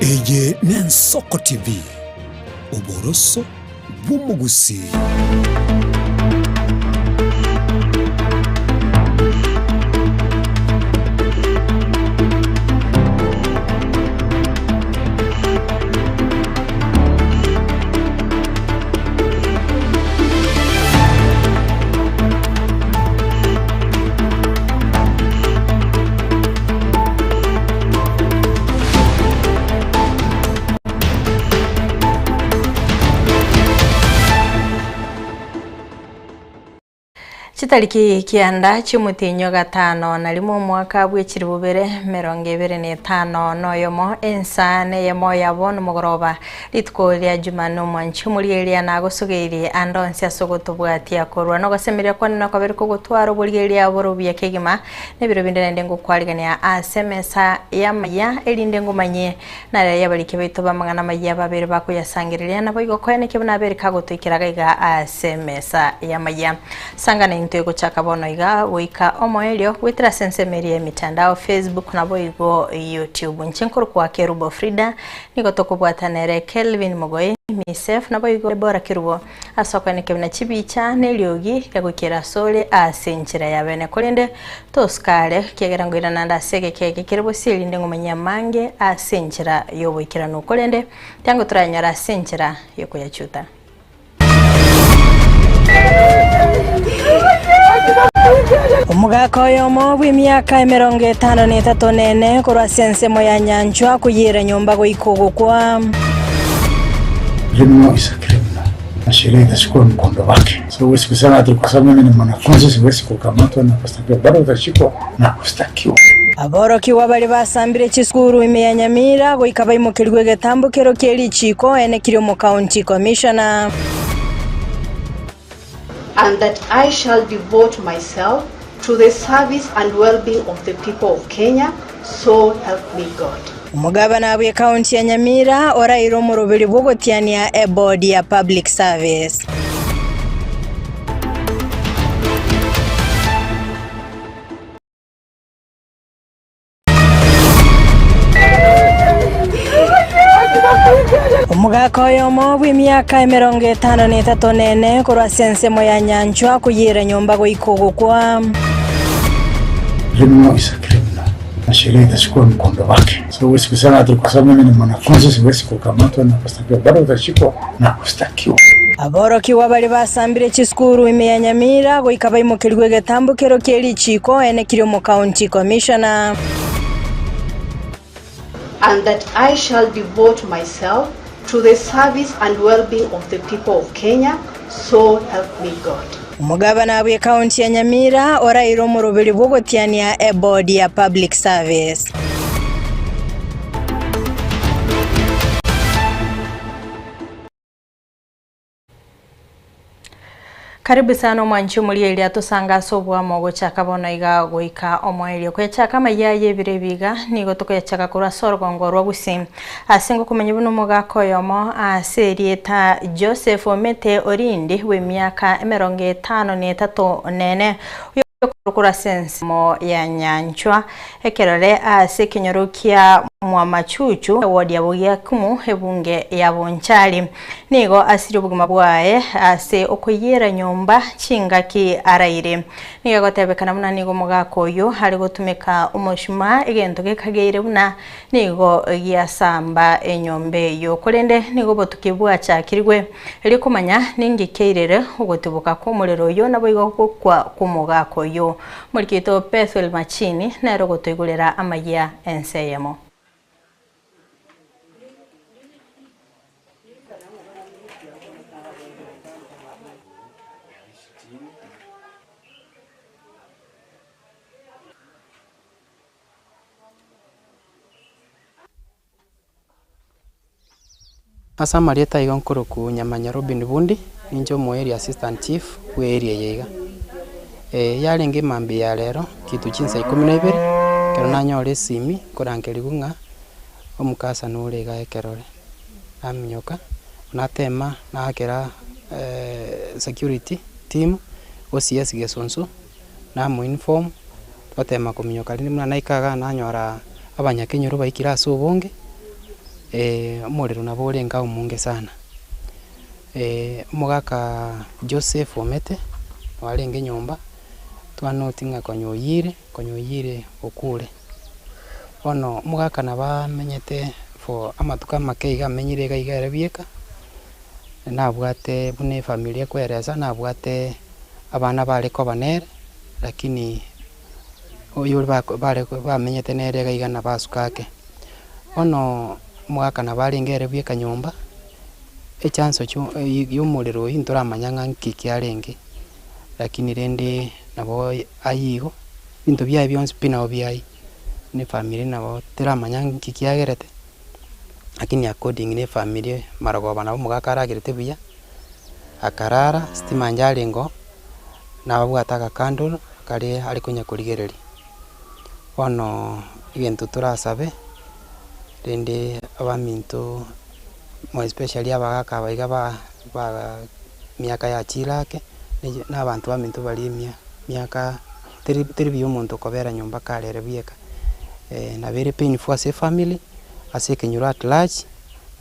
Eye n'Ensoko TV, oboroso bw'omogusii. Chitariki kianda chi'omotienyi o gatano na rimo omwaka bwe chilifu bibere emerongo ebere na etano na oyomo, ensa neyemo ya bono mogoroba, rituko ria Jumanne omwanchi omorieria nagosogeirie ande onsi ase ogotobwatia korwa nogosemeria kwane nokobere kogotwara oborieria bore obuya kegima, na ebiro binde naende ngokwarigania ase emesa y'amaya, erinde ngomanyie nare abariki baito b'amang'ana amayia babeire bakoyasangereria, naboigo koenekia buna abeire kagotoikera gaiga ase emesa y'amayia. Sangana intwe gochaka bono iga goika omoerio goetera ase ensemo eria y'emitandao, Facebook naboigo YouTube. Inche nkorokwa Kerubo Frida, nigo tokobwata nere Kelvin Mogoi, Misef naboigo Deborah Kerubo ase okoenekia buna chibicha na eriogi riagoikera asore ase enchera ya bene. Korende tosukare, ekiagera ngoirana ande ase egeka eke kere bosio erinde ngomanyie amange ase enchera y'oboikeranu. Korende tiango toranyore ase enchera y'okoyachuta. Omogaka oyomo bw'emiaka 53 na ene korwa ase ensemo ya Nyanchwa koyiera nyomba goika ogokwa. Criminal is a criminal na sheria itachukua mkondo wake. So huwezi kusema ati kwa sababu mimi ni mwanafunzi siwezi kukamatwa na kustakiwa, bado utashikwa na kustakiwa. Aborokigwa baria basambire chisukuru ime ya Nyamira goika baimokerigwe egetambokero kie richiiko ene kiria omocounty commissioner. And that I shall devote myself to the service and well-being of the people of Kenya, so help me God. Omogabana bw'ecounty ya Nyamira oraire omoroberi bw'ogotiania eboard ya Public Service. Omogaka oyomo bw'emiaka 53 na ene korwa ase ensemo ya Nyanchwa koyiera nyomba goika ogokwa. Criminal is a criminal na sheria itachukua mkondo wake. So huwezi kusema ati kwa sababu mimi ni mwanafunzi siwezi kukamatwa na kustakiwa, bado utashikwa na kustakiwa. Aborokigwa baria basambire chisukuru ime ya Nyamira goika baimokerigwe egetambokero kie richiiko ene kiria omocounty commissioner. And that I shall devote myself to the service and well-being of the people of Kenya, so help me God. Omogabana bw'ecounty ya Nyamira oraire omoroberi bw'ogotiania eboard ya Public Service. Karibu sana omwanchi omorieria atosange ase oboamo gochaka bono iga goika omoerio. Koyachaka amayia y'ebiro ebi iga nigo tokoyachaka korwa ase orogongo rwa Gusii. Ase ngokomanya buna omogaka oyomo ase erieta Joseph Omete Orindi bw'emiaka 53 nene oyo korwa ase ensemo ya Nyanchwa Ekerore ase ekenyoro kia Mwamachuchu, ewodi ya Bogiakumu, ebunge ya Bonchari. Nigo asirie obogima bwaye ase okoyiera nyomba chingaki araire. Nigo egotebekana buna nigo omogaka oyio are gotumeka omoshuma egento gekageire buna nigo giasamba enyomba eyio. Korende nigo obotuki bwachakirigwe erio komanya ninki keirere ogotiboka kw'omorero oyio naboigo gokwa kw'omogaka oyio. Omorikito Bethuel Machini nere ogotoigorera amayia ense eyemo. Ase amarieta aiga nkorokwa Nyamanya Robin Bundi, ninche omo area assistant chief bwe area eye iga. Yarenge emambia ya rero kitu chinsa ikomi na ibere, ekero nanyora esimi nkorangerigwa ng'a omokasa nore iga ekerore, naminyoka, natema naakera security team, OCS Gesonso, namo inform, twatema kominyoka rinde buna naika igaa nanyora abanyakenyoro baikire ase obonge. Omorero nabo orenge omonge sana. Omogaka Joseph Omete oarenge nyomba, twanoti ng'a konya oyire, konya oyire okure. Bono omogaka nabo amenyete for amatuko amake iga amenyire iga iga ere bieka, nabwate buna efamiri ekoeresa, nabwate abana bare koba nere, lakini oyore bako bare bamenyete nere iga iga nabo asuka ake. Bono omogaka nabo arenge ere bweka nyomba, echanso chio ya omorero oyio ntoramanya ng'a nki kiarenge, lakini rende nabo aywo igo, ebinto biaye bionsi pi nabo biayia, na efamiri nabo teramanya nki kiagerete, lakini according na efamiri marogoba nabo omogaka aragerete buya, akarara, stima njarenge oo, nababwate agacandle karia are konya korigereria. Bono egento torasabe, rende abaminto more especially abagaka aba iga ba ba miaka yachire ake, na abanto baminto baria emia miaka teri teri buya omonto kobera nyomba kare ere bweka. Nabo ere painful ase efamiri, ase ekenyoro at large,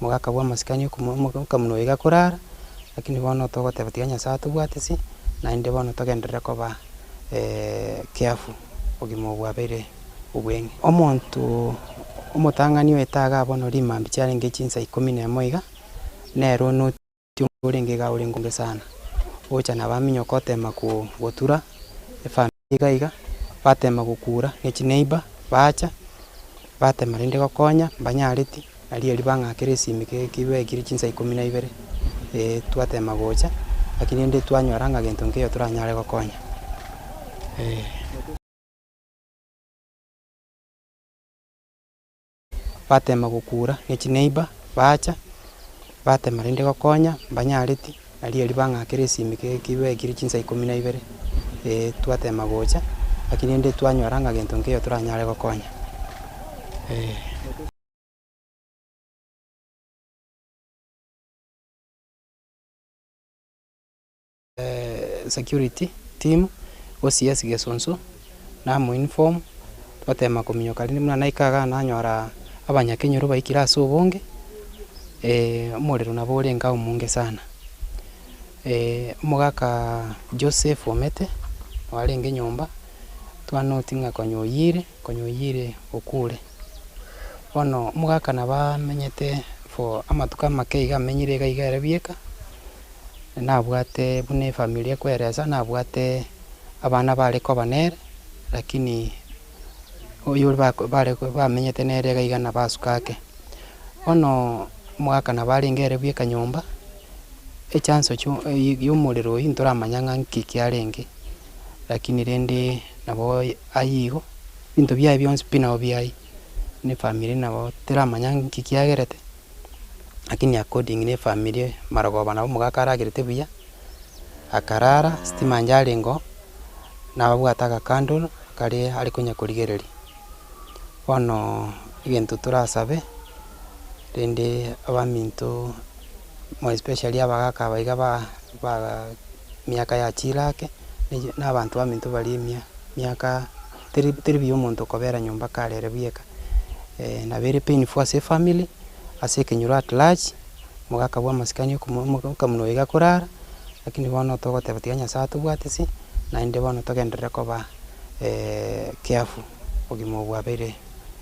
omogaka bwa amasikani okamuna oyo iga akorara, lakini bono togoteba tiga Nyasaye atobwatisi, naende bono togenderere koba careful obogima obo bwabeire obweng'e. Omonto omotang'ani oete igaa bono rimambia chiarenge chinsa ikomi na emo iga, nere onoti orenge iga orenge omonge sana, ogocha nabo aminyoka otema gotura efamiri iga iga, batema gokura ne chineighbour bacha, batema rende gokonya mbanyareti, Nario erio bang'akera esimi kibekire chinsa ikomi na ibere, twatema gocha, lakini rende twanyora ng'a gento nkeiyo toranyare gokonya. Batema gokura ne chineighbour, bacha, batema rende gokonya, mbanyareti, nario erio bang'akera esimi kibekire chinsa ikomi na ibere, twatema gocha, lakini rende twanyora ng'a gento nkeiyo toranyare gokonya. Security team, OCS Gesunsu, namoinform, twatema kominyoka rende buna naika igaa nanyora abanyakenyoro baikire ase obonge, omorero nabo orenge omonge sana. Omogaka Joseph Omete, oarenge nyomba, twanoti ng'a konya oyire, konya oyire okure. Bono omogaka nabo amenyete for amatuko amake iga amenyire iga iga ere bieka, nabwate buna efamiri ekoeresa, nabwate abana bare koba nere, lakini oyore bako bare bamenyete nere iga iga nabo asuka ake. Bono omogaka nabo arenge ere bweka nyomba, echanso chio ya omorero oyio ntoramanya ng'a nki kiarenge, lakini rende nabo aywo igo. Ebinto biaye bionsi pi nabo biayia, na efamiri nabo teramanya nki kiagerete, lakini according na efamiri marogoba nabo omogaka aragerete buya, akarara, stima njarenge oo, nababwate agacandle karia are konya korigereria. Bono egento torasabe, rende abaminto more especially abagaka aba iga ba ba miaka yachire ake, na abanto baminto baria emia miaka. Teri teri buya omonto okobera nyomba kare ere bweka, nabo ere painful ase efamiri, ase ekenyoro at large, omogaka bwa amasikani okamuna oyo iga akorara, lakini bono togoteba tiga Nyasaye atobwatisi, naende bono togenderere koba careful obogima obo bwabeire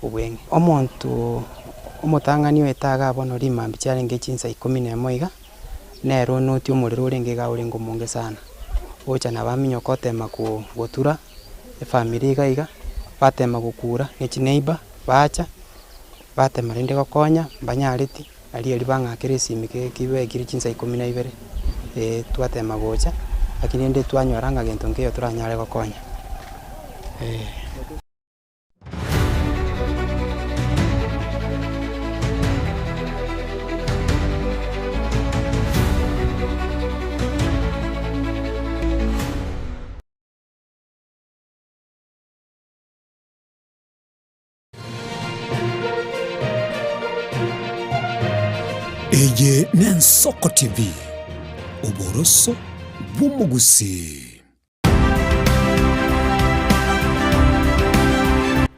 obweng'e. Omonto omotang'ani oete igaa bono rimambia chiarenge chinsa ikomi na emo iga, nere onoti omorero orenge iga orenge omonge sana, ogocha nabo aminyoka otema gotura. Efamiri iga iga, batema gokura ne chineighbour, bacha, batema rende gokonya, mbanyareti, nario erio bang'akera esimi kibekire chinsa ikomi na ibere, twatema gocha, lakini rende twanyora ng'a gento nkeiyo toranyare gokonya. Eye n'Ensoko TV, oboroso bw'omogusii.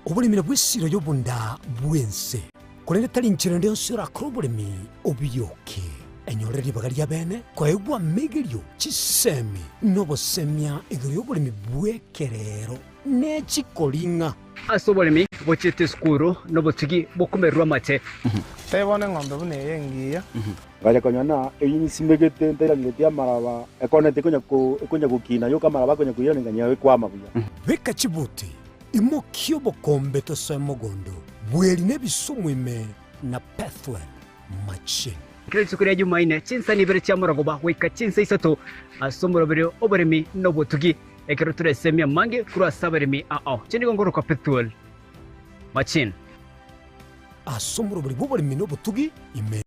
Oboremire bw'esiro y'obonda bw'ense. Korende tari inchera ende yonsi orakore oboremi obiyoke. Enyore ribaga ria bene koegwa amegerio, chisemi, na obosemia igoro y'oboremi bw'ekerero ne chikoring'a. Ase oboremi bochiete esukuru nobotugi bokomererwa amache. Tebia bono eng'ombe buna eye engiya. Ngacha konyora ng'a eyio nsimegete ntairanereti amaraba, ekonete ekonya gokina yoka amaraba akonya koirana nganyora ekwama buya. Beka chibuti, imokia obokombe tosoe mogondo, bweri nebisumu ime na Pethuel machine. Kera rituko ria Jumaine, chinsani ibere chia morogoba goika chinsa isato ase omoroberio oboremi na obotugi, ekero toresemie amange korwa ase abaremi ao. Inche nigo nkorokwa Pethuel Machine. Ase omoroberio bw'oboremi na obotugi ime.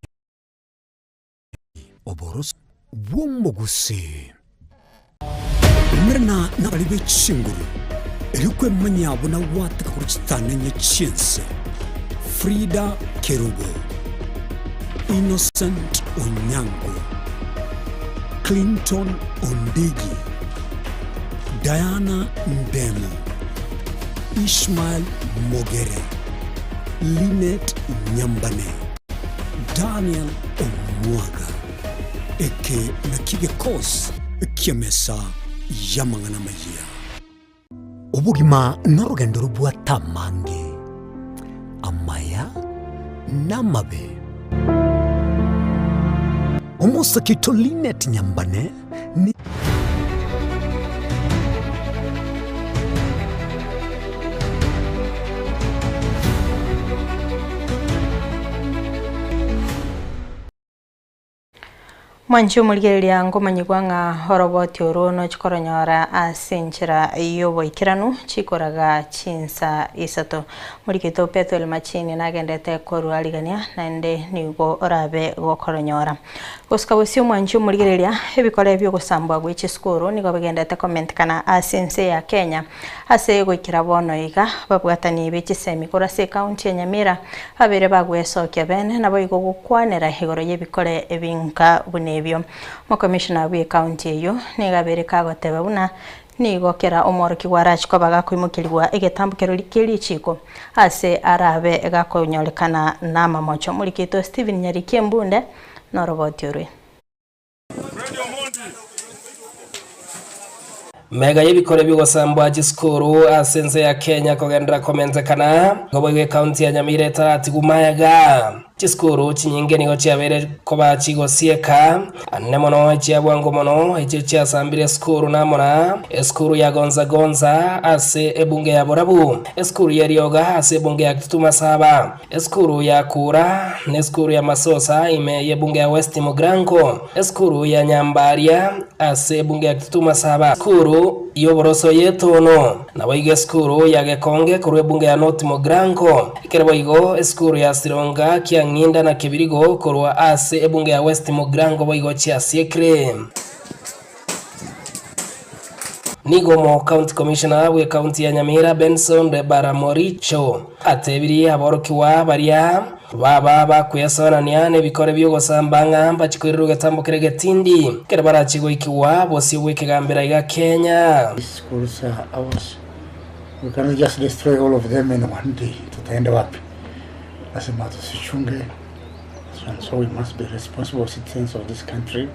Oboroso bw'omogusii. Umerana nabari be chinguru, erio kwemanyia buna gwateka korwa chitanenye chi'ense. Frida Kerubo, Innocent Onyango, Clinton Ondigi, Diana Ndemo, Ishmael Mogere, Linet Nyambane. Daniel Omwaga. Eke nakio gekosi ki'emesa y'amang'ana amayia. Obogima norogendo robwate amange, amaya na amabe. Omosake oito Linet Nyambane ni. Mwanche omorigereria nkomanyigwa ng'a oroboti oro nochi koronyora ase enchera y'oboikeranu chikoraga chinsa isato. Morikito Pethuel Machini nagendete korwa rigania naende nigo orabe gokoronyora. Gosuka bosio omwanchi omorigereria, ebikore bi'ogosambwa gwe chisukuru nigo bigendete komentekana ase ense ya Kenya Ase goikera bono iga, ababwatani be chisemi korwa ase ekaunti ya Nyamira babeire bagwesokia bene naboigo gokwanera igoro y'ebikore ebinka buna ebio. Omokomishona bw'ekaunti eyio nigo abeire kagoteba buna nigo kera omworokigwa arache koba gakoimokerigwa egetambo kerori kie richiko ase arabe gakonyorekana namamocho. Omorikito Stephen Nyariki Embunde noroboti orwe. Mega y'ebikore bi'ogosambwa chisukuru ase ense ya Kenya kogenderera komentekana, nigo boigo ekaunti ya Nyamira etaratigwa magega. Chisukuru chinyinge nigo chiabeire koba chigosieka anene mono echia bwango mono echio chiasambire esukuru namona esukuru ya Gonza Gonza ase ebunge ya Borabu, esukuru y'Erioga ase ebunge ya Kitutu Masaba. Esukuru ya Kura, na esukuru ya Masosa ime y'ebunge ya West Mugrango, esukuru ya Nyambaria ase ebunge ya Kitutu Masaba, esukuru y'oboroso y'Etono, naboigo esukuru ya Gekonge korwa ebunge ya North Mugrango, ekero boigo esukuru ya Sironga, Kiang'inda na Kebirigo korwa ase ebunge ya West Mugrango boigo chiasiekire. Nigo omo County Commissioner bw'ecounty ya Nyamira Benson Baramoricho atebirie aborokigwa baria baba bakwesoanania nebikore bi'ogosamba ng'a mbachi koirerwa egetambo kere getindi ekero barachi goikigwa bosio bw'ekegambero iga Kenya. These schools are ours. We cannot just destroy all of them in one day. Tutaenda wapi? Lazima tusichunge. And so we must be responsible citizens of this country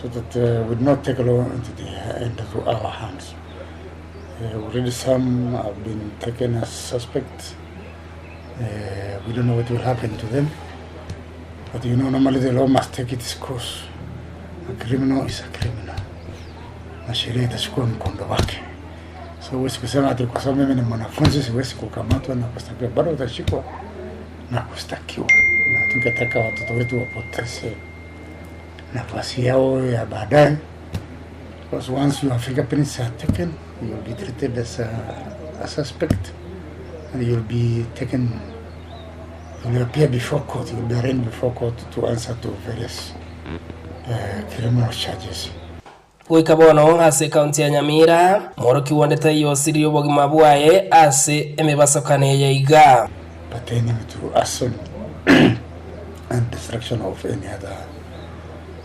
so that uh, we do not take law into, the, into our hands. Uh, already some have been taken as suspects. Uh, we don't know what will happen to them. But you know, normally the law must take its course. A criminal is a criminal. Na sheria itachukua mkondo wake. So huwezi kusema ati kwa sababu mimi ni mwanafunzi siwezi kukamatwa na kushtakiwa. Bado utashikwa na kushtakiwa, na tungetaka watoto wetu wapoteze nafasi yao ya baadaye, because once your fingerprints are taken you'll be treated as a, a suspect and you'll be taken you'll appear before court, you'll be arraigned before court to answer to various uh, criminal charges. Goika bono ase ekaunti ya Nyamira, mworokia onde taiyo osiririe obogima bwaye ase emebasokano eye iga. Pertaining to arson and destruction of any other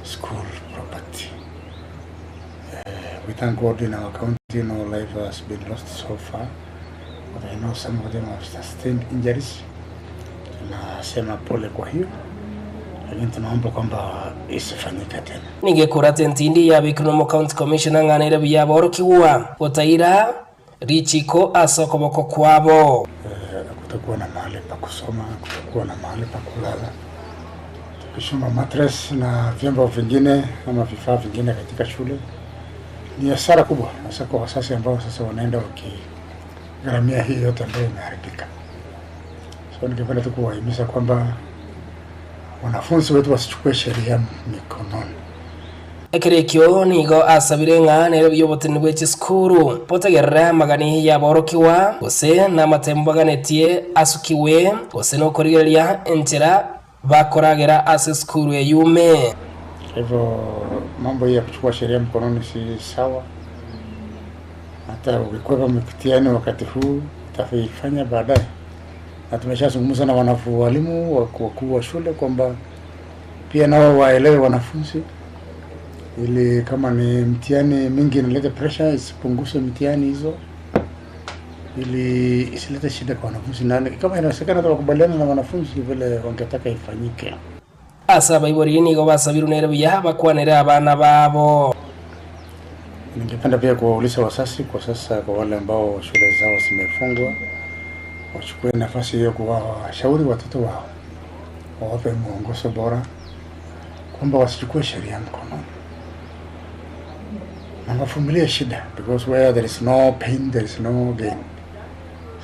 school property. We thank God in our county no life has been lost so far, but I know some of them have sustained injuries. Tunasema pole kwa hiyo, lakini tunaomba kwamba isifanyike tena. Nigo ekorata entindi yabekirwe nomo County Commissioner ng'a nere buya aborokigwa gotaira richiko ase okoboko kwabo. Hakutakuwa na mahali pa kusoma, hakutakuwa na mahali pa kulala. Tukisoma mattress na vyombo vingine ama vifaa vingine katika shule ni hasara kubwa, hasa kwa wazazi ambao sasa wanaenda wakigharamia hii yote ambayo imeharibika. So ningependa tu kuwahimiza kwamba wanafunzi wetu wasichukue sheria mikononi. Ekero ekio nigo asabire ng'a nere buya oboteneni bwe chisukuru botegerere amagani y'aborokigwa, gose namatemo baganetie asukigwe, gose nokorigereria enchera bakoragera ase esukuru eyume. Kwa hivyo mambo hii ya kuchukua sheria mkononi si sawa. Hata ukikwepa mtihani wakati huu utaifanya baadaye, na tumeshazungumza na wanafu walimu wakuu wa shule kwamba pia nao waelewe wanafunzi, ili kama ni mtihani mingi inaleta pressure isipunguze mtihani hizo, ili isilete shida kwa wanafunzi, na kama inawezekana hata wakubaliana na wanafunzi vile wangetaka ifanyike. Ase abaibori nigo basabirwe nere buya bakwanere abana babo. Ningependa pia kuwauliza wazazi kwa sasa, kwa wale ambao shule zao zimefungwa, wachukue nafasi hiyo kuwashauri watoto wao, wawape mwongozo bora, kwamba wasichukue sheria mkononi na wavumilie shida, because where there is no pain there is no gain.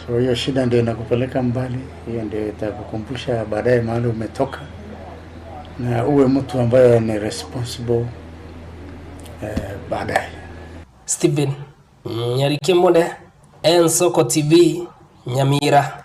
So hiyo shida ndio inakupeleka mbali, hiyo ndio itakukumbusha baadaye mahali umetoka, na uwe mtu ambaye ni responsible baadaye. Stephen Nyarikemone, Ensoko TV, Nyamira.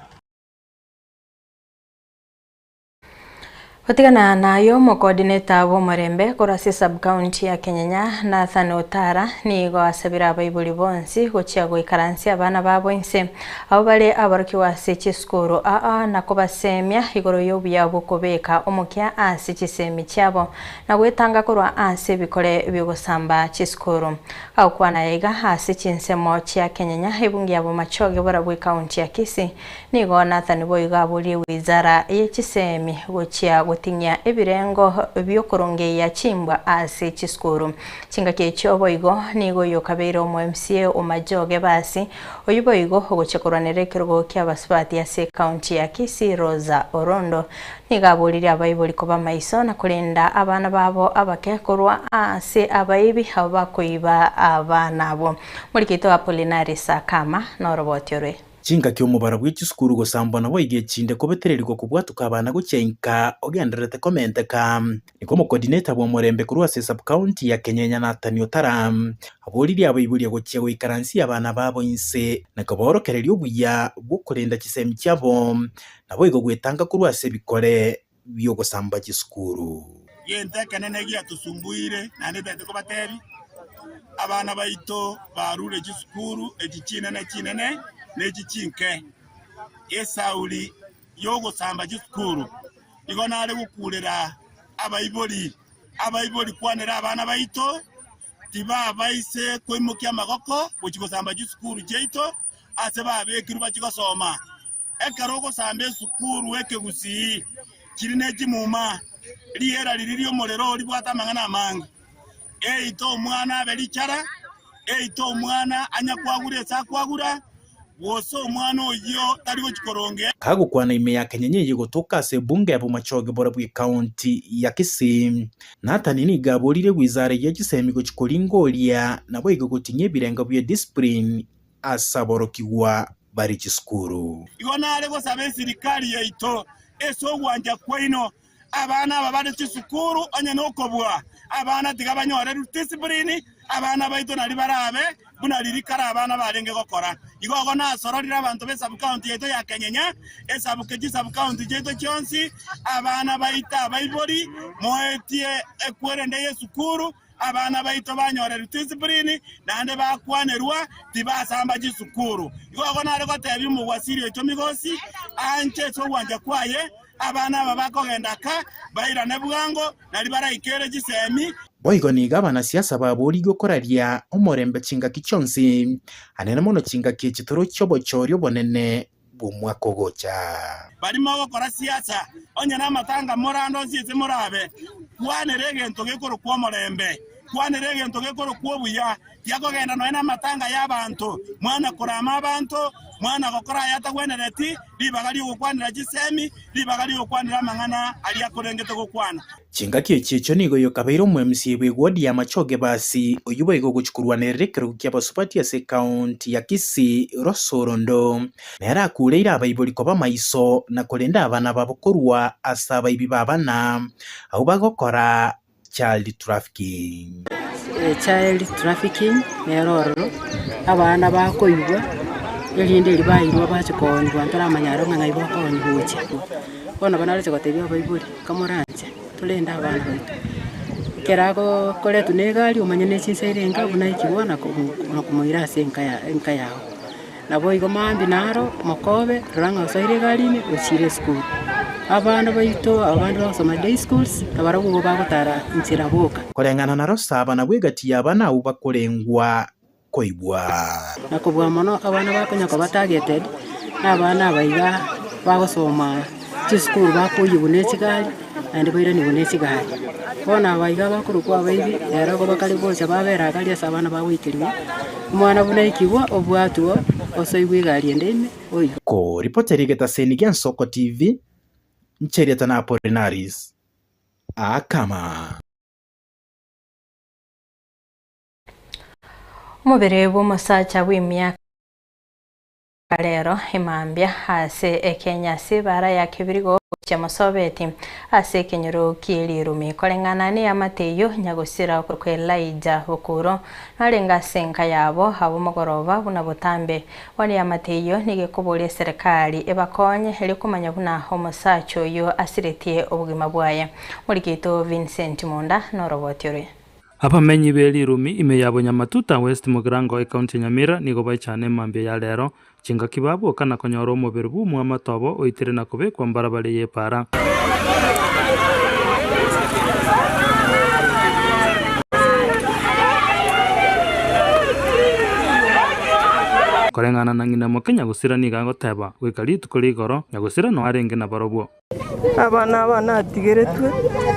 Gotigana nayo omocoordinator bw'omorembe korwa ase sub-county ya Kenyenya Nathan Otara nigo asabire abaibori bonsi gochia goikaransia abana babo inse abo bare aborokigwa ase chisukuru aa na kobasemia igoro y'obuya bw'okobeka omokia ase chisemi chiabo na gwetanga korwa ase ebikore biogosamba chisukuru. Agokwana iga ase chinsemo chia Kenyenya ebunge ya Bomachoge borabwo ekaunti ya Kisii nigo Nathan boigo aborie wizara ye chisemi gochia goting'ia ebirengo biokorongeia chimbwa ase chisukuru. Chingaki echio boigo nigo oyo okabeire omo MCA o Majoge basi oyio boigo ogochia korwanera ekerogo kia abasubati ase ekaunti ya Kisii Rosa Orondo nigo aboririe abaibori koba maiso na korenda abana babo abake korwa ase abaibi abo bakoiba abana abwo. Morikito Apolinari Sakama noroboti orwe. Chingaki omobaro bwe chisukuru gosambwa naboigo echinde kobetererigwa kobwatuka abana gochia inka ogendererete komenteka. Nigo omocoordinator bw'omorembe korwa ase sub-county ya Kenyenya Nathan Otara aboririe abaiboria gochia goikaransia abana babo inse na koborokereria obuya bw'okorenda chisemi chiabo naboigo gwetanga korwa ase ebikore bi'ogosamba chisukuru. Gento ekenene giatusumbuire, naende tari kobatebia, abana baito barure chisukuru echi chinene chinene na echi chinke. Esauri y'ogosamba chisukuru igo nare gokurera abaibori, abaibori kwanera abana baito, tibabaise koimokia amagoko gochia gosamba chisukuru chiaito ase babekirwe bachie gosoma. Ekero ogosamba esukuru ekegusii chiri ne chimuma, riera riria ri'omorero ribwate amang'ana amange. Eite omwana abe richara, eite omwana anya kwagura ase akwagura, gose omwana oyio tari gochia koronge. Kagokwana ime ya Kenyenya eye gotoka ase ebunge ya Bomachoge borabwo ekaunti ya Kisii, Nathan nigo aborire wizara ye chisemi gochia koringoria naboigo gotinyia ebirengo bie discipline ase aborokigwa bare chisukuru. Igo nare gosaba esirikari yaito ase ogwancha kwaino, abana aba bare chisukuru onye nokobua, abana tiga banyore discipline, abana baito nari barabe buna riria kare abana barenge gokora. Igo igo nasororire abanto be sub-county yaito ya Kenyenya, esabuke chisub-county chiaito chionsi, abana baito abaibori, moetie ekwerende y'esukuru, Abana baito banyorerwe discipline, naende bakwanerwa, tibasamba chisukuru. Igo igo nare gotebia omogwasiri oito Migosi, anche ase ogwancha kwaye, abana aba bakogenda ka, bairane bwango, nario baraikere chisemi. Boigo nigo abanasiasa baborigwe koraria omorembe chingaki chionsi, anene mono chingaki echi torochie obochori obonene. bw'omwaka ogocha. Baria mogokora siasa, onye namatanga more ande onsi ase morabe, kwanera egento gekorokwa omorembe, kwanera egento gekorokwa obuya, tiakogenda nonya namatanga y'abanto, mwana korama abanto, mwana gokora ayatagwenereti, ribaga ri'ogokwanera chisemi, ribaga ri'ogokwanera amang'ana aria akorengete gokwana. Chingaki echi echio nigo yokabeire omoMCA bw'ewodi ya Machoge Basi, oyio boigo ogochia korwanerera ekerogo ki'abasubati ase ekaunti ya Kisii, Rosorondo. Nere akureire abaibori koba maiso na korenda abana babo korwa ase abaibi b'abana abwo bagokora child trafficking. Child trafficking nero ororo, abana bakoigwa erinde erio bairwa bachia kooniwa ntoramanya aro ng'a ng'ai bakooniwa gochia. Bono nabo nareche gotebia abaibori, kamoranche torende abana baito, ekero agokoretwa na egari omanye ne chinsa ere enka buna aikigwa na komoira ase enka ya enka yago. Naboigo mambia naro mokobe, rora ng'a osoire egari ime ochire esukuru. Abana baito abande bagosoma day schools, nabarabwo igo bagotara nchera boka. Koreng'ana na Rosa, nabwo egati y'abana abwo bakorengwa koigwa. Na kobua mono abana bakonya koba targeted, na abana aba iga bagosoma chisukuru bakoiyigwa ne chigari, naende bairanigwe ne chigari. Bono aba iga bakorokwa abaibi, rero igo bakare gocha babera agari ase abana bagoikerigwa, omwana buna aikigwa obwatwa osoigwe egari ende ime oirwe. Koripotera egetaseni gia Nsoko TV, Ncherieta na Apolinaris Akama. Omobere bw'omosacha bw'emiaka rero emambia ase ekenyasi ebara ya Kebirigo gochia Mosobeti ase ekenyoro kie rirumi. Koreng'ana neamate eyio nyagosira okorokwa Elijah Bokuro narenge ase enka yabo abwo mogoroba buna botambe. Bono eamate eyio nigo ekoboria eserekari ebakonye erio komanya buna omosacha oyio asiretie obogima bwaye. Omoriki oito Vincent Munda noroboti ore. Abamenyi be rirumi ime ya Bonyamatuta West Mugirango ekaunti ya Nyamira nigo baichane mambia ya rero, chingaki babwoka na konyora omobere bw'omwamate obo oitire na kobekwa mbarabare y'epaara. Koreng'ana na ng'ina moke Nyagosira nigo agoteba, Goika rituko rigoro, Nyagosira noe arenge nabarobwo. Abana aba natigeretwe,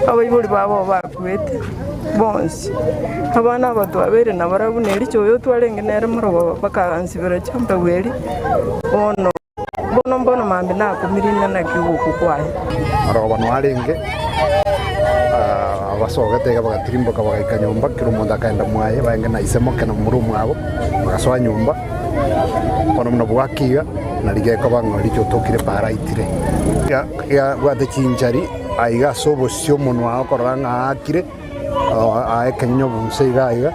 abaibori babo bakwete bonsi. Abana aba twabeire nabarabwo na ericha oyo twarenge nere morobaba bakansibera chimbegu eria, bono bono mbono mambia nakumirie ng'a naki ogokwa kwaye. Morobaba noarenge, abasogete iga bagatirimboka bagaika nyomba, kera omonto akaenda mwaye, barenge na ise moke na momura omwabo, bagasoa nyomba. Bono buna bwaki iga, na rigekoba ng'a riche otokire paara aitire. Yabwate chinchari aiga ase obosio omonwa okorora ng'a aakire, aa ekenyenya obonse iga aiga,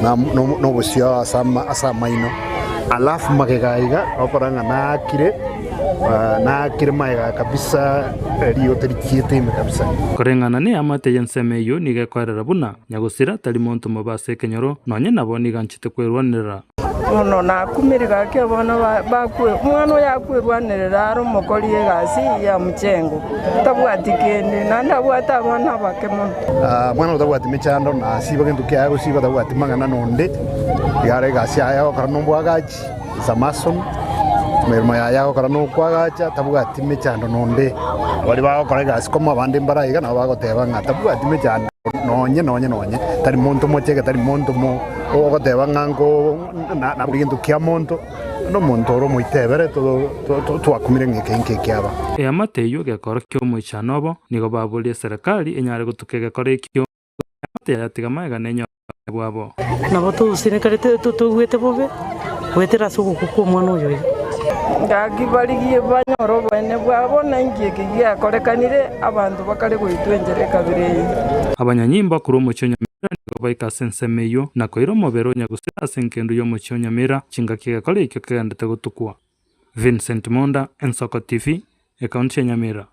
na obosio ase amaino. Alafu magega aiga okorora ng'a naakire, naakire magega kabisa riote richiete ime kabisa. Koreng'ana neamate y'ensemo eyio nigo ekoerera buna Nyagosira tari monto mobe ase ekenyoro, nonye nabo nigo anchete kwerwanerera. Bono nakumire gaki abana bakwe, omwana oyo akwerwanerera are omokori egasi ya mchengo, tabwati kende, naende abwate abana abake mono. Omwana otabwati mechando nasiba gento kiaye gosiba tabwati mang'ana nonde, iga are egasi yaye agokora nobwagachi, is a mason, emeremo yaye agokora nokwagacha tabwati mechando nonde. Baria bagokora egasi komo abande mbare aiga nabo bagoteba ng'a tabwati mechando nonye nonye nonye, tari monto mochege tari monto mo. Ogoteba ng'a nko na buri gento kia monto, nomonto ore omoitebere twakumire ng'a eke inki ekiaba. Eamate eyio egekoro ki'omoichano obo, nigo baboria eserekari enyare gotuka egekoro ekio, eamate yatiga magega nenyore bwabo. Nabo tosenekarete toigwete bobe goetera ase ogokwa kw'omwana oyo iga. Gaki barigie banyore oboene bwabo, na inki eke giakorekanire abanto bakare goitwa enchera ekabere eye. Abanyanyimbo korwa omochie o Nyamira nigo baika ase ensemo eyio, na koira omobere o Nyagusira ase engendu y'omochie o Nyamira, chingaki egekora ekio kegendete gotukwa. Vincent Monda, Ensoko TV, Ekaunti ya Nyamira.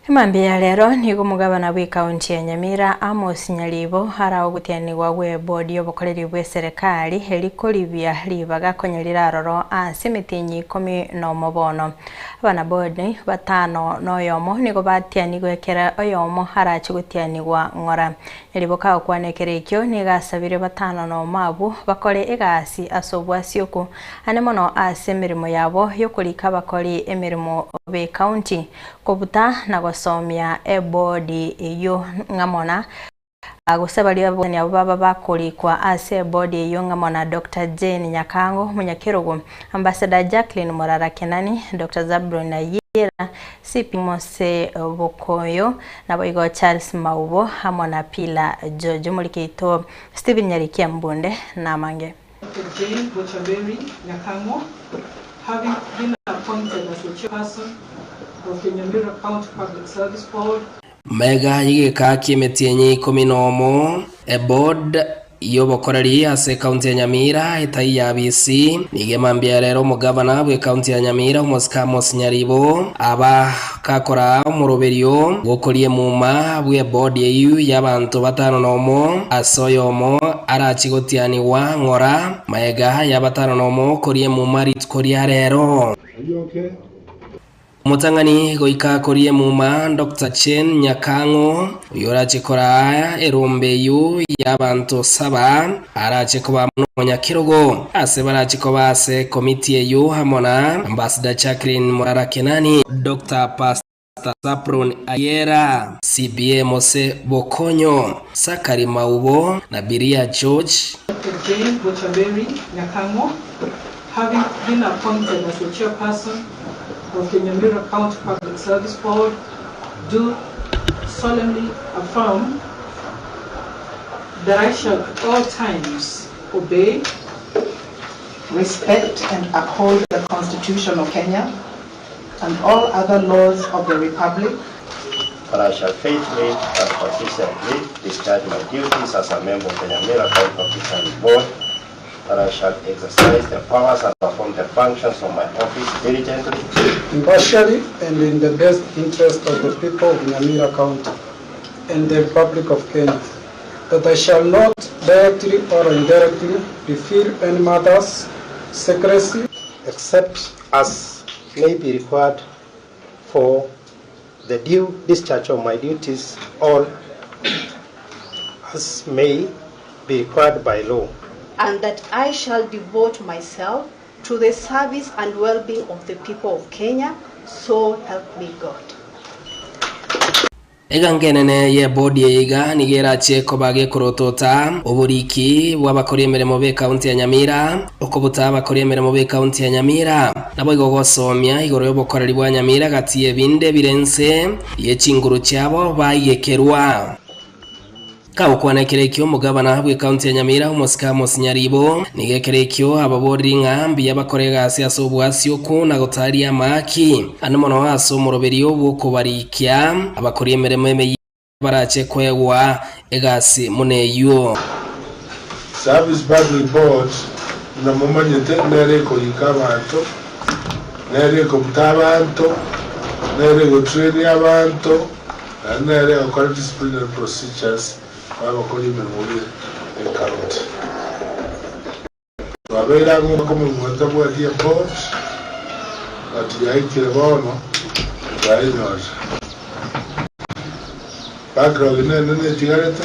Emambia ya rero nigo omogabana bw'ekaunti ya Nyamira Amos Nyaribo araogotianigwa gw'ebodi y'obokoreri bw'eserekari erikoribia ribaga konya riraroro ase emetienyi ikomi nomo bono. Abanabodi batano noyomo nigo batianigwe ekero oyomo arache gotianigwa ng'ora. Nyariboka agokwana ekero ekio nigo asabire batano nomo abwo bakore egasi ase obwasioku ane mono ase emeremo yabo yokorika abakori emeremo b'ecounty kobuta na gosomia ebodi eyio ng'amo na Gose baria abwo abwo baba bakorikwa ase ebodi eyio ng'amo na Doctor Jane Nyakango Omonyakerogo, Ambassador Jacqueline Morara Kenani, Doctor Zablon Ayiera, CP Mose Bokoyo, naboigo Charles Maubo amo na Pillar George. Omoriki oito Stephen Nyarikia Mbunde namange. Dr. Jane Bochaberi Nyakango, having been appointed as the chairperson of the Nyamira County Public Service Board. Magega y'egeka ki'emetienyi ikomi nomo, eboard y'obokoreri ase ekaunti ya Nyamira etai ya Bisi nigo emambia rero omogavana bw'ekaunti ya Nyamira Omosike Amos Nyaribo aba gakoraa omoroberio bw'okoria emuma bw'eboard eyio y'abanto batano nomo ase oyomo arache gotianigwa ng'ora magega y'abatano nomo koria emuma rituko ria rero. Omotang'ani goika koria emuma Doctor Chen Nyakang'o, oyio orache koraa erombe eyio y'abanto saba, arache koba amo nomonyakerogo ase barache koba ase ekomiti eyio amo na Ambassador Jacqueline Morara Kenani, Doctor Pastor Sapron Ayiera, CBA Mose Bokonyo, Zachary Maubo na Biria George. Doctor Jane Bochaberi Nyakang'o having been appointed as the chairperson of the Nyamira County Public Service Board, do solemnly affirm that I shall at all times obey, respect and uphold the Constitution of Kenya and all other laws of the Republic. But I shall faithfully and consistently discharge my duties as a member of the Nyamira County Public Service Board, that I shall exercise the powers and perform the functions of my office diligently. Impartially and in the best interest of the people of Nyamira County and the Republic of Kenya, that I shall not directly or indirectly reveal any matters, secrecy, except as may be required for the due discharge of my duties or as may be required by law. And that I shall devote myself to the service and well-being of the people of Kenya, so help me God. Eganka enene y'ebodi eye iga nigo erachie koba gekorotota oboriki bw'abakori emeremo b'ekaunti ya Nyamira, okobuta abakori emeremo b'ekaunti ya Nyamira, naboigo gosomia igoro y'obokoreri bwa Nyamira gati y'ebinde bire inse ye chinguru chiabo baigekerwa. Kagokwana ekero ekio omogabana bw'ekaunti ya Nyamira omosike Amos Nyaribo nigo ekero ekio ababoriri ng'a mbuya bakore egasi ase obwasi oku na gotaria amaaki ande mono ase omoroberio bw'okobarikia abakori emeremo emeyia barache koegwa egasi buna eyio. Service Public Board buna momanyete nere ekorika abanto, nere ekobuta abanto, nere egotrainia abanto, Naende nere egokora disciplinary procedures babakori emeremo be ecounty. Twabeire ang'e omwaka omogima totabwati eboard but yaikire bono twayenyorire. Backlog nene netigarete.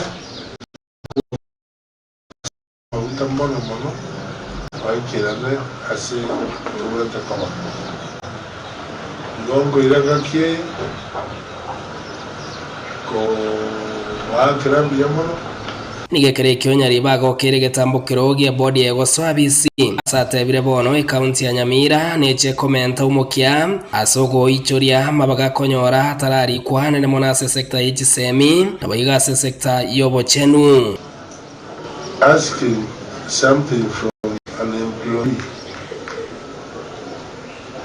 Amaguta mono mono baikerane ase tobwate koba. Igo nkoira engaki eye kobaakera mbuya mono. Nigo ekero ekio Nyaribo agokeire egetambokero gi'ebodi egosoa bisi ase atebire bono ekaunti ya Nyamira neche komenta omokia ase ogoichoria amabaga akonyora atararikwa nene mono ase esecta ye chisemi naboigo ase esecta y'obochenu. Asking something from an employee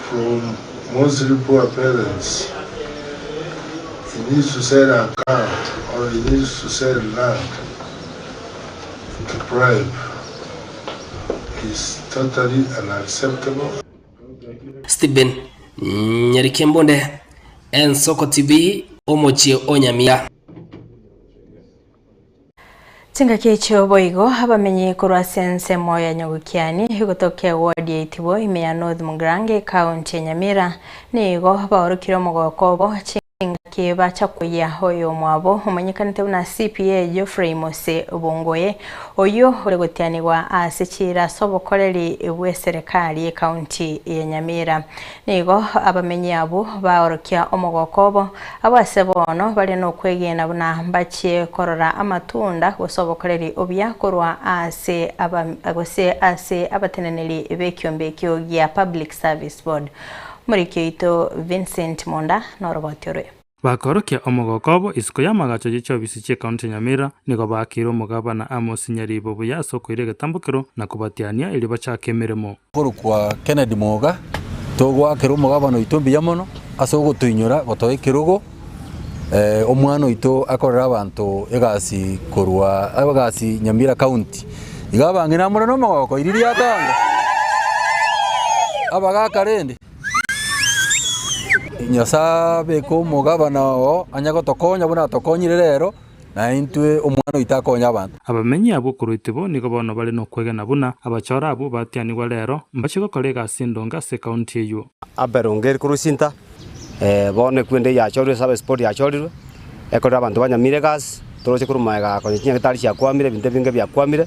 from mostly poor parents, he needs to sell a car or he needs to sell land to bribe is totally unacceptable. Stephen Nyarikembonde, Ensoko TV, omochie o Nyamira. Chingaki echio boigo abamenyi korwa ase ensemo ya Nyagokiani gotoka eward ya Itibo ime ya North Mugirango ekaunti ya Nyamira nigo baorokire omogoko obo chingaki bacha koyia oyomwabo omanyekanete buna CPA Geoffrey Mose Bongoye oyio ore gotianigwa ase chiira ase obokoreri bw'eserekari ekaunti ya Nyamira. Nigo abamenyi abwo baorokia omogoko obo, abwo ase bono bare nokwegena buna mbachie korora amatunda gose obokoreri obuya korwa ase aba gose ase abateneneri b'ekiombe ekio gia Public Service Board. Omoriki oito Vincent Monda noroboti orwe. Bakorokia omogoko obo isiko y'amagacho ye chiofisi chi'ecounty ya Nyamira, nigo baakeire omogabana Amos Nyaribo buya ase okoira egetambokero na kobatiania erio bachake emeremo. Korokwa Kennedy Moga, togoakera omogabana oito mbuya mono ase ogotoinyora gotoa ekerogo, omwana oito akorere abanto egasi korwa egasi Nyamira County. Iga abang'ina more nomogoko riria riatanga, abagaka rende. Nyasae abeke omogabana oo anye gotokonya buna atokonyire rero, na intwe omwana oito akonye abanto. Abamenyi abwo korwa Itibo nigo bono bare nokwegena buna abachore abwo batianigwa rero mbachie gokora egasi endonge ase ekaunti eyio. Abel Ongeri korwa Isinta, bono ekwende yachorirwe service board yachorirwe, ekorera abanto ba Nyamira egasi, toroche korwa magega konya chinyagetari chiakwamire ebinto ebinge biakwamire,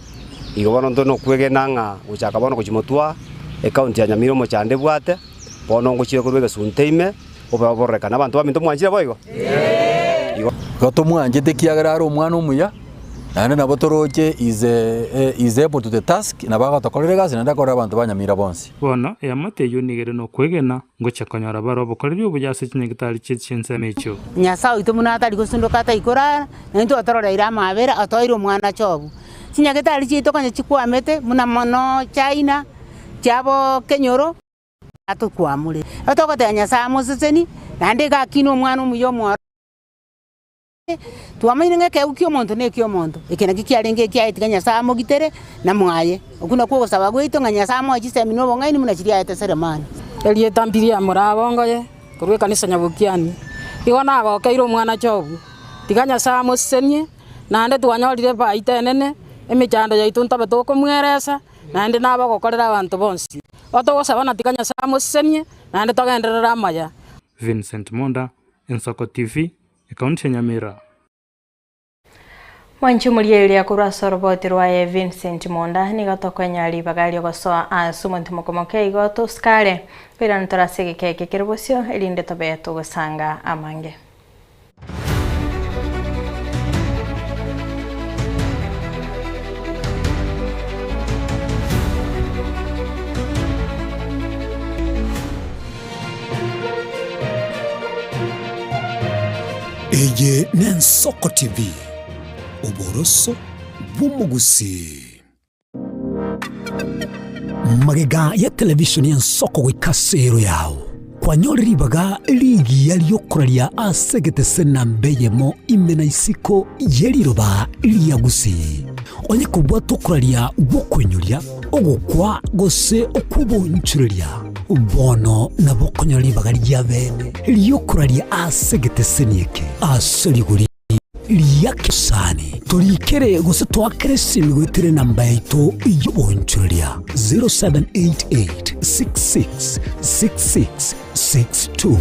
igo bono ntore nokwegena ng'a gochaka bono gochia motwe aa, ecounty ya Nyamira omochando ebwate, bono ngochire korwa egesunte ime, obe obororekane. Abanto baminto mwanchire boigo? Igo. Igo tomwanchete ekiagera are omwana omuya, naende nabo toroche is is able to the task, nabo agotokorera egasi naende akorere abanto ba Nyamira bonsi. Bono eamate eyio nigo ere nokwegena, ngochia konyora bare obokoreri obuya ase chinyagitari chie chinsemo echio. Nyasae oito buna atari gosundoka atari korara, na intwe otororeire amabera, otoeire omwana Jobu. Chinyagetari chiaito konya chikwamete buna mono China, chiabo kenyoro, atokwamore. Togotebia Nyasae amosesenie, naende iga akine omwana omuya omwororo. Twamanyire ng'a ekeegwa ki'omonto neki'omonto, eke nakio kiarenge ekiaye tiga Nyasae amogitere na mwaye. Okwo nakwo ogosaba gwaito ng'a Nyasae amoe chisemi na obong'aini buna chiria aete Selemani. Erieta mbiria morabongoye korwa ekanisa Nyabokiani, igo nagokeire omwana Jobu, tiga Nyasae amosesenie, naende twanyorire efaita enene, emechando yaito ntobe tokomweresa, naende nabe ogokorera abanto bonsi. Otogosaba na tiga Nyasae amosesenie, naende togenderere amaya. Vincent Monda, Ensoko TV, Ekaunti ya Nyamira. Mwanchi omorieria korwa ase oroboti rwaye Vincent Monda nigo tokoenyora ribaga riogosoa ase omonto mokomoke igo tosikare koirana tore ase egeka eke kere bosio erinde tobe togosanga amange. Eye n'Ensoko TV, oboroso bw'omogusii. Magega ya television y'Ensoko goika ase ero yao, kwanyore ribaga rigiya riokoraria ase egetese namba eyemo ime na isiko ye riroba ria Gusii. Onye kobwata okoraria gw'okoinyoria, ogokwa gose okw'obonchoreria, bono nabo okonyora ribaga ri'abeene ri'okoraria ase egeteseni eke ase rigori ria kesani. Torikere gose toakere esimi goetera enamba yaito y'obonchoreria 0788 66 66 62.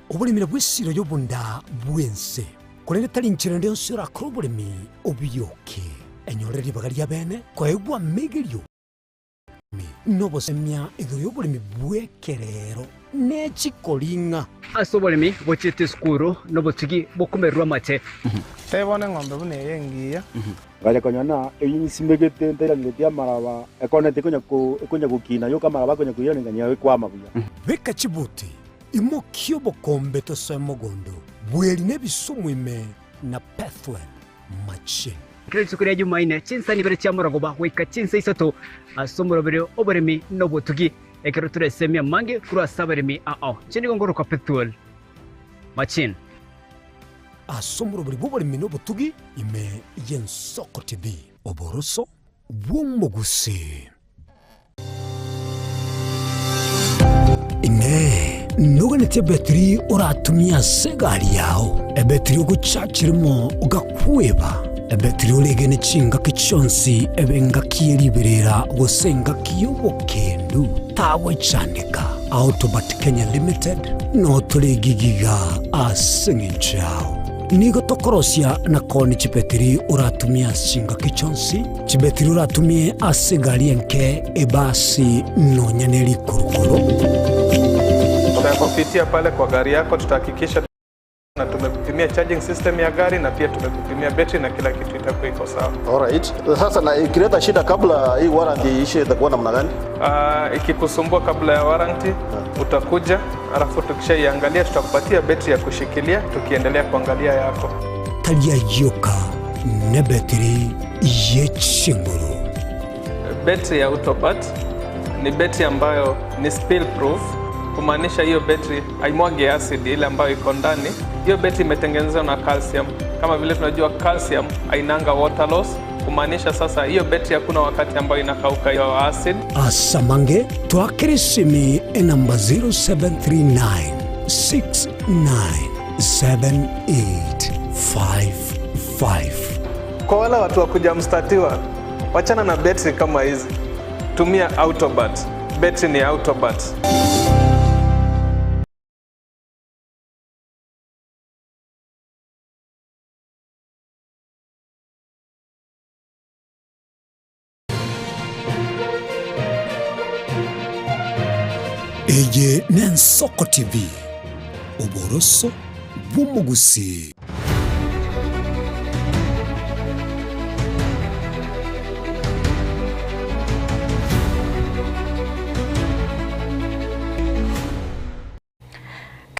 Oboremi nabwo esiro y'obonda bw'ense, korende tari nchera ende yonsi orakore oboremi obiyoke. Enyorere ribaga ri'abeene koegwa amegerio nobosemia igoro y'oboremi bw'ekerero ne chikoring'a. Ase oboremi bochiete esukuru nobotugi bokomererwa amache. Tebona eng'ombe buna eye engiya. Ngacha konyora ng'a eyio nsimegete ntairangeretie amaraba, ekoneti ekonya ko ekonya gokina yoka amaraba akonya koiranenga nigo ekwama buya. Beka chibuti, imokia obokombe tosoe mogondo, bweri na ebisumu ime na Pethuel machine. Kera rituko ria Jumaine, chinsa nibere chia morogoba goika chinsa isato, ase omoroberi oboremi na obotugi, ekero toresemie amange korwa ase abaremi ao. Inche nigo ngorokwa Pethuel Machine. Ase omoroberi bw'oboremi na obotugi ime y'Ensoko TV. Oboroso bw'omogusii. Inee! Noganetie ebetiri oratumie ase egari yao, ebetiri ogochachirimo ogakweba, ebetiri oregene chingaki chionsi ebe engaki ye riberera gose engaki y'obokendu, tagochandeka. Autobat Kenya Limited noo tore egigiga ase eng'encho yao. Nigo tokorosia na koonia chibetiri oratumie ase chingaki chionsi, chibetiri oratumie ase egari enke, ebasi, nonya ne rikurukuru. Tutakupitia pale kwa gari yako, tutahakikisha na tumekupimia charging system ya gari na pia tumekupimia betri na kila kitu itakuwa iko sawa. Alright. Sasa na ikileta shida kabla hii warranty iishe itakuwa namna gani? Uh, ikikusumbua kabla ya warranty utakuja, alafu tukishaiangalia tutakupatia betri ya kushikilia tukiendelea kuangalia yako. Tari ayioka nebetiri ye chinguru. Betri ya Autobat ni betri ambayo ni spill proof, kumaanisha hiyo betri haimwagi acid ile ambayo iko ndani. Hiyo betri imetengenezwa na calcium. Kama vile tunajua calcium hainanga water loss, kumaanisha sasa hiyo betri hakuna wakati ambayo inakauka hiyo acid. Asamange twakere esimi enamba 0739 697855. Kwa wale watu wa kuja mstatiwa, wachana na betri kama hizi, tumia Autobat. Betri ni Autobat. Eye n'Ensoko TV, oboroso bw'omogusii.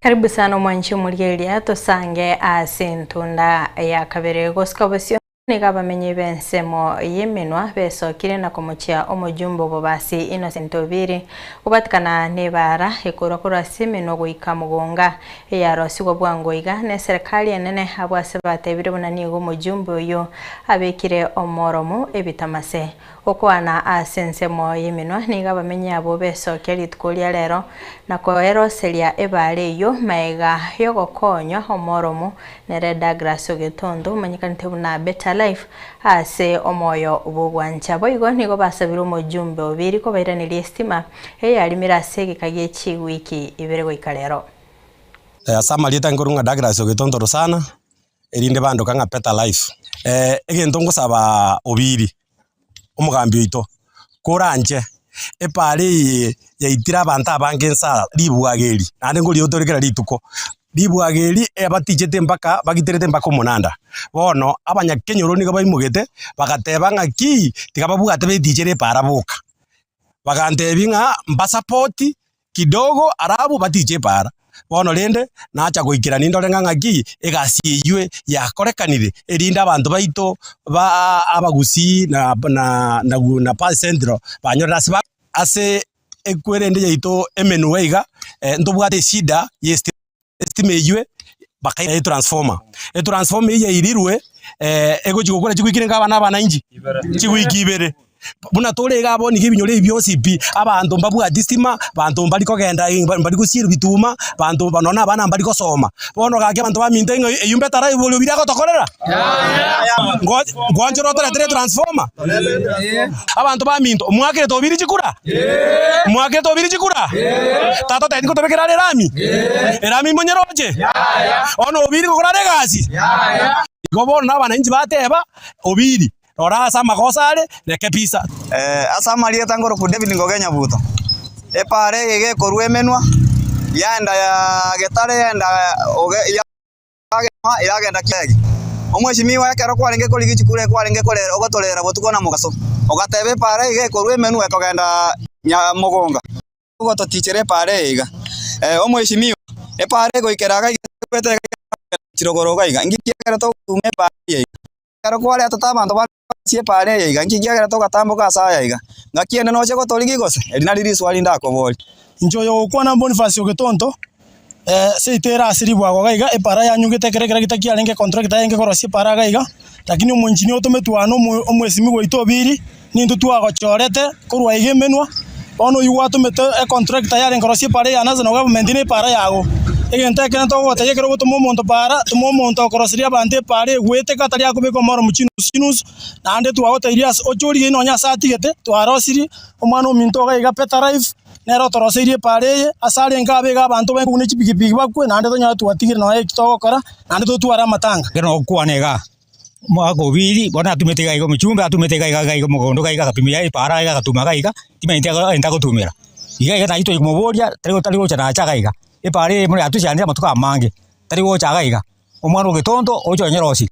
Karibu sana omwanchi omorigereria tosange ase entunda ya kabere gosika bosio nigo abamenyi b'ensemo y'emenwa besokire na komochia omojumbe obobasi Innocent Obiri gobatikana n'ebara ekorwa korwa ase emenwa goika mogonga eyarosigwa bwango iga na eserekari enene abwo ase batebire buna nigo omojumbe oyio abekire omoromo ebitamase Gokwana ase ensemo y'emenwa nigo abamenyi abwo besokia rituko ria rero na koeroseria ebaare eyio magega y'ogokonywa omoromo nere Douglas Ogetonto omanyekanete buna Better Life ase omoyo bw'ogwancha. Boigo nigo basabire omojumbe Obiri kobairaneria estima eyarimire ase egeka gie chiwiki ibere goika rero. Ase amarieta nkorwa ng'a Douglas Ogetonto Rosana, erinde bandoka ng'a Better Life. Egento ngosaba Obiri, omogambi oito, koranche epaara eye yaitire abanto abange nsa ribwaga eri, naende nkoria tore kera rituko, ribwaga eri ebatichete mpaka bagiterete mpaka omonanda. Bono abanyakenyoro nigo baimogete, bagateba ng'aki, tiga babwate betichere epaara boka. Bagantebia ng'a mbasapoti kidogo arabwo batiche epaara. Bono rende nacha goikera nindore ng'a ng'aki egasi eyio yakorekanire, erinde abanto baito ba abagusii na na na na Central banyorire ase ba ase ekwerende yaito emenwa iga, ntobwate eshida ya estima. Estima eywo bakaira etransformer, etransformer eywo yairirwe egochi gokora chiwiki renge abana abananchi chiwiki ibere. Buna tore iga abwo nigo ebinyoro ebi bionsi pi, abanto mbabwati stima, abanto mbari kogenda mbari gosiera bituma, abanto nonye na abana mbari gosoma. Bono gaki abanto baminto ng'a eywo mbetara oria oria agotokorera? Ngwanchera otoretere etransformer? Abanto baminto, omwakerete obiri chikura? Omwakerete obiri chikura? Tata otebeti ngotobekera are erami? Erami imonyeroche? Bono obiri ngokora are egasi? Igo bono na abananchi bateba, Obiri, rora ase amagoso are, reke pisa. Ase amarieta nkorokwa David Ngoge Nyabuto, epaara eye gekorwa emenwa, yaenda Getare yaenda yagenda kiaegi. Omweshimiwa ekero kwarenge korigia chikura ekwarenge ogotorera botuko na mogaso, ogateba epaara iga ekorwa emenwa ekogenda Nyamogonga. Ogototichera epaara eye iga. Omweshimiwa, epaara egoikera iga iga chirogoro iga iga, inki kiagera togotuma epaara eye iga? Ekero kwaretete abanto bare ase epaara eye iga, inki kiagera togatamboka ase aya iga? Ngaki ende noche gotorigia gose? Eri nario riswali ndakoborie. Inche oyo ogokwana Boniface Ogetonto, seito ere ase ribwago iga iga, epaara yanyugete ekero ekeragita kiarenge econtractor yarenge korosia epaara iga iga, lakini omoengineer otometwe ano omo omwesimigwa oito Obiri, nintwe twagochorete korwa iga emenwa. Bono oyio gwatomete econtractor yarenge korosia epara ya national government na epara yago. Egento ekere togogotebia ekero ogotoma omonto para, toma omonto okoroseria abanto epara egweteka tari akobeka omoro chinusu chinusu, naende twagotebia ase oche origie nonya ase atigete, twarosirie, omwana ominto iga iga better life, nere otoroseirie epara eye, ase arenge abe iga abanto baikwe ne chipikipiki bakwe, naende tonyore twatigire nonya eki togokora, naende totware amatanga. Ekero nogokwana igaa, omogaka obiri bono atumete iga iga omochumbe atumete iga iga iga omogondo iga iga agatumia epaara iga agatuma iga iga, timanyeti egento agotumera. Iga iga naye twachia komoboria, tari tari gocha nacha iga iga, epaara eye buna yatochandire amatuko amange, tari gocha iga iga, omwana o getondo oche onyerosirie.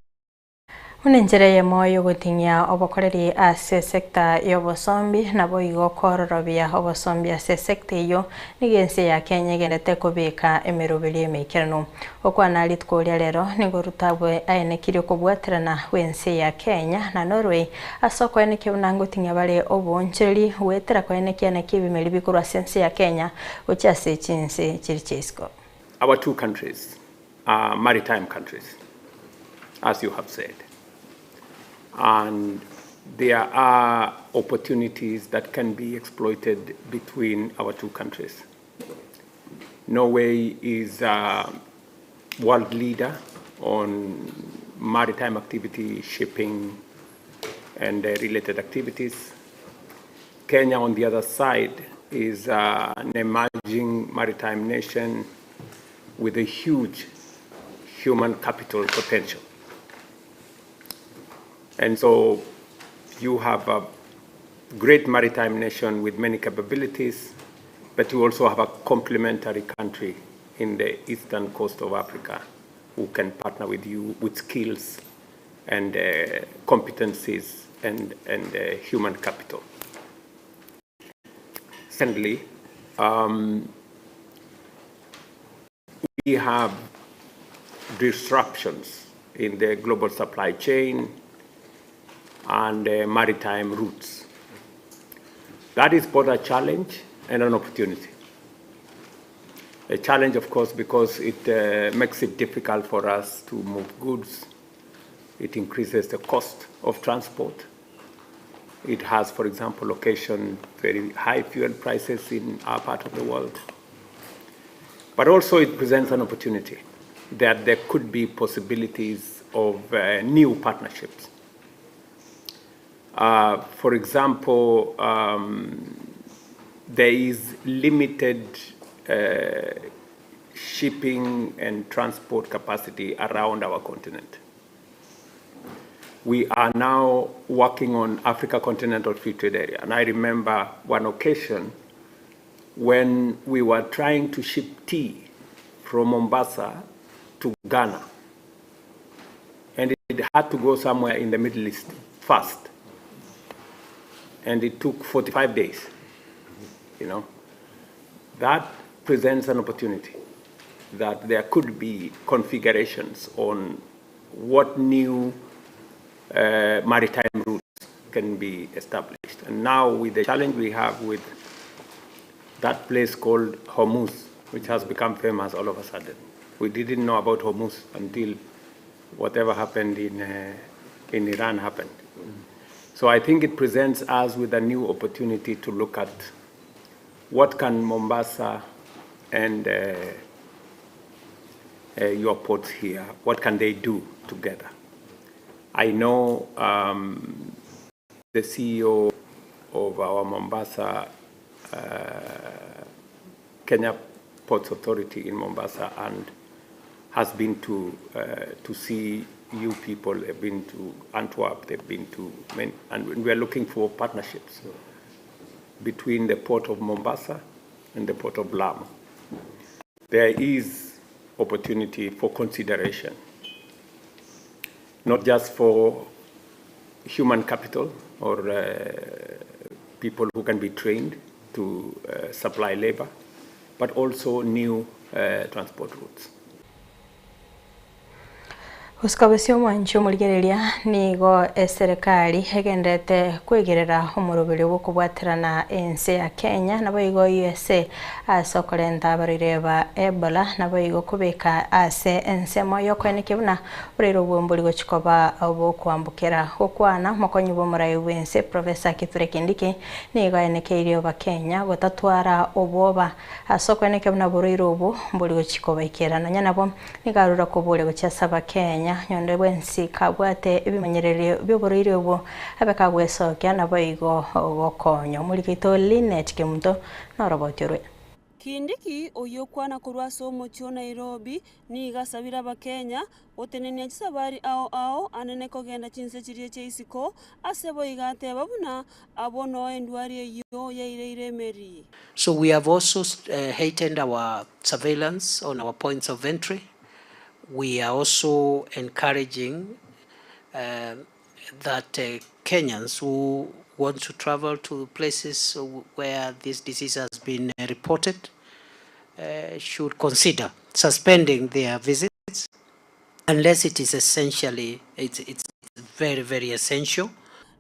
Buna enchera eyemo y'ogoting'ia obokoreri ase esecta y'obosombi, naboigo kororobia obosombi ase esecta eyio, nigo ense ya Kenya egenderete kobeka emeroberio emeikeranu. Gokwana rituko ria rero nigo Ruto abwe aenekirie okobwaterana gw'ense ya Kenya na Norway ase okoenekia buna ngoting'ia bare oboonchoreri goetera koenekia naki ebimeri bikorwa ase ense ya Kenya gochia ase chinse chiria chia isiko. Our two countries are maritime countries, as you have said. And there are opportunities that can be exploited between our two countries. Norway is a world leader on maritime activity, shipping, and related activities. Kenya, on the other side, is uh, an emerging maritime nation with a huge human capital potential. And so you have a great maritime nation with many capabilities, but you also have a complementary country in the eastern coast of Africa who can partner with you with skills and uh, competencies and, and uh, human capital. Secondly, um, we have disruptions in the global supply chain and uh, maritime routes. That is both a challenge and an opportunity. A challenge, of course, because it uh, makes it difficult for us to move goods. It increases the cost of transport. It has, for example, occasioned very high fuel prices in our part of the world. But also it presents an opportunity that there could be possibilities of uh, new partnerships. Uh, for example, um, there is limited uh, shipping and transport capacity around our continent. We are now working on Africa Continental Free Trade Area. And I remember one occasion when we were trying to ship tea from Mombasa to Ghana. And it had to go somewhere in the Middle East first. And it took 45 days. You know, that presents an opportunity that there could be configurations on what new uh, maritime routes can be established. And now with the challenge we have with that place called Hormuz, which has become famous all of a sudden. We didn't know about Hormuz until whatever happened in, uh, in Iran happened. So I think it presents us with a new opportunity to look at what can Mombasa and uh, uh, your ports here, what can they do together? I know um, the CEO of our Mombasa, uh, Kenya Ports Authority in Mombasa and has been to, uh, to see you people, they've been to Antwerp, they've been to many, and we are looking for partnerships between the port of Mombasa and the port of Lamu. There is opportunity for consideration, not just for human capital or uh, people who can be trained to uh, supply labor, but also new uh, transport routes. Gosika bosio omwanchi omorigereria nigo eserekari egenderete kwegerera omoroberio bw'okobwaterana ense ya Kenya naboigo USA ase okorenta abarwaire ba Ebola naboigo kobeka ase ensemo y'okoenekia buna oboraire obwo mbori gochi koba obokwambokera. Gokwana omokonyi bw'omorai bw'ense Professor Kithure Kindiki nigo aenekeirie Abakenya gotatwara obwoba ase okoenekia buna oborwaire obwo mbori gochi kobaikera nonya nabo Nigo arure koboria gochia ase Abakenya, onde bwensi kabwate ebimanyererio bi'oborwaire obwo, abe kagwesokia, naboigo gokonya. Omoriki oito Linet Kemunto noroboti orwe. Kindiki, oyio okwana korwa ase omochie o Nairobi, nigo asabire Abakenya gotenenia chisabari ao ao anene kogenda chinse chiria chia isiko, ase boigo ateba buna abwo noo endwari eyio yaireire emeri. So we have also heightened our surveillance on our points of entry. We are also encouraging that Kenyans who want to travel to places where this disease has been reported should consider suspending their visits unless it is essentially, it's, it's very, very essential.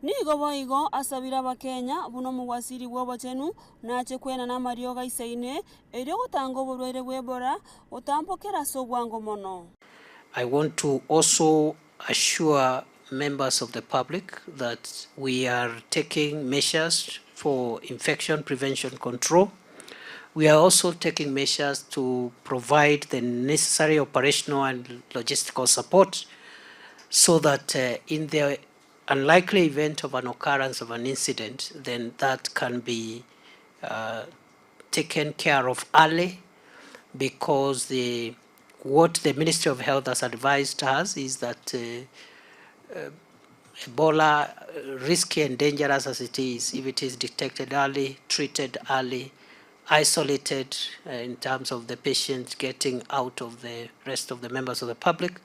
Nigo boigo asabire Abakenya buna omogwasiri bw'obochenu nache kwenana amariogo aisaine, erio gotanga oborwaire bw'Ebola gotambokera ase obwango mono. I want to also assure members of the public that we are taking measures for infection prevention control. We are also taking measures to provide the necessary operational and logistical support so that in the unlikely event of an occurrence of an incident, then that can be uh, taken care of early because the what the Ministry of Health has advised us is that uh, uh, Ebola, risky and dangerous as it is, if it is detected early, treated early, isolated uh, in terms of the patient getting out of the rest of the members of the public,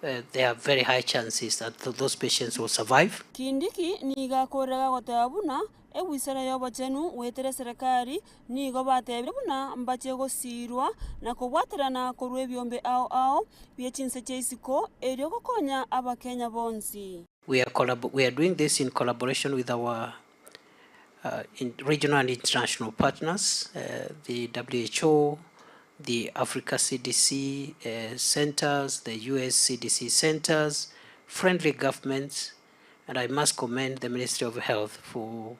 uh, there are very high chances that th those patients will survive. Kindiki nigo akorera goteba buna Ewisara y'obochenu goetera eserekari nigo batebire buna mbache gosiirwa na kobwaterana korwa ebiombe ao ao bie chinse chia isiko erio gokonya abakenya bonsi. We are collab we are doing this in collaboration with our uh, in regional and international partners, uh, the WHO, the Africa CDC uh, centers, the US CDC centers, friendly governments, and I must commend the Ministry of Health for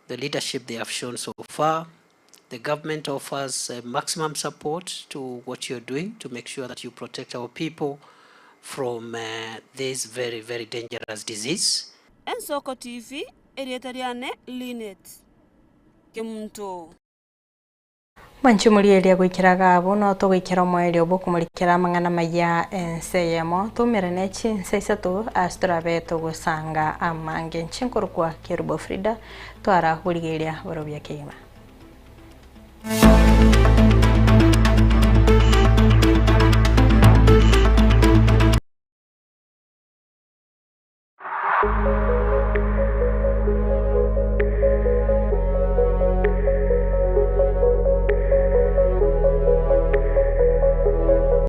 the leadership they have shown so far. The government offers uh, maximum support to what you're doing to make sure that you protect our people from uh, this very, very dangerous disease. Ensoko TV, erieta riane Linet Kemunto. Mwanche morieria goikera Gabu, notogoikera omoerio bw'okomorikera amang'ana amaya ense eyemo, toumerane chinsa isato ase torabe togosanga amange. Inche nkorokwa Kerubo Frida, twara borigereria borobia kegima.